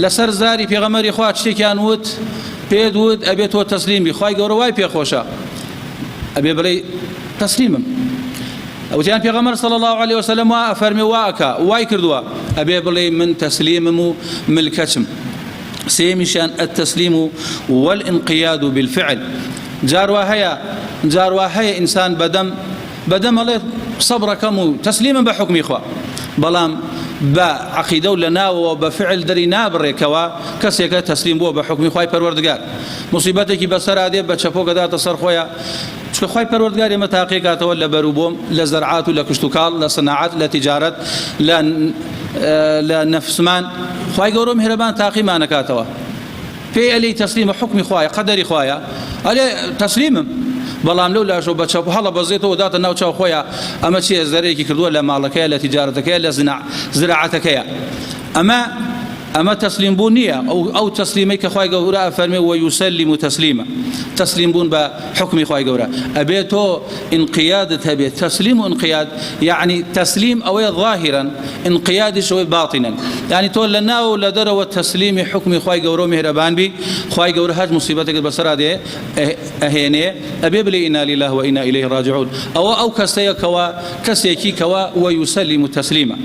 لەسەر زاری پێغەمبەری خوا شتێکیان وت پێت وت ئەبێ تۆ تەسلیم بی خوای گەورە وای پێخۆشە ئەبێ بڵێ تەسلیمم وتیان پێغەمبەر صلی الله علیه وسلم وا ئەفەرمێ وا ئەکا وای کردووە ئەبێ بڵێ من تەسلیمم و ملکەچم. سێیەمیشیان التسلیم والانقیاد بالفعل جار وا هەیە جار وا هەیە ئینسان بەدەم بەدەم ئەڵێ سەبرەکەم و تەسلیمم بە حوکمی خوا بەڵام بە عەقیدە و لە ناوەوە بە فعل دەری نابڕێ کەوا کەسێکە تەسلیم بووە بە حوکمی خوای پەروەردگار موسیبەتێکی بەسەرا دێ بە چەپۆک ئەداتە سەر خۆیا چونکە خوای پەروەردگار ئێمە تاقیکاتەوە لە بەروبۆم لە زەرعات و لە کشتوکاڵ لە سناعەت لە تیجارەت لە لە نەفسمان خوای گەورە میهرەبان تاقیمانەکاتەوە پێی ئەلێی تەسلیمە حوکمی خوایە قەدەری خوایە ئەلێ تەسلیمم بەڵام لەو لاشەوە بە چەپ هەڵە بەزێتەوە داتە ناو چاو خۆیان ئەمە چیە زەرێکی کردووە لە ماڵەکەیە لە تیجارەتەکەیە لە زراعەتەکەیە ئەمە ئەمە تەسلیم بوون نییە، ئەو ئەو تەسلیمەی کە خوای گەورە ئەفەرمێ ویسلم تسلیما تەسلیم بوون بە حوکمی خوای گەورە ئەبێ تۆ ئینقیادت هەبێ تەسلیم و ئینقیاد یەعنی تەسلیم ئەوەیە ظاهرا ئینقیادیش ئەوەی باطنا یەعنی تۆ لە ناو و لە دەرەوە تەسلیمی حوکمی خوای گەورە و میهرەبان بی خوای گەورە هەر موسیبەتێکت بەسەرا دێ ئەهێنێ ئەبێ بلێ انا لله و انا الیه راجعون ئەوە ئەو کەسەیە کەوا کەسێکی کەوا ویسلم تسلیما.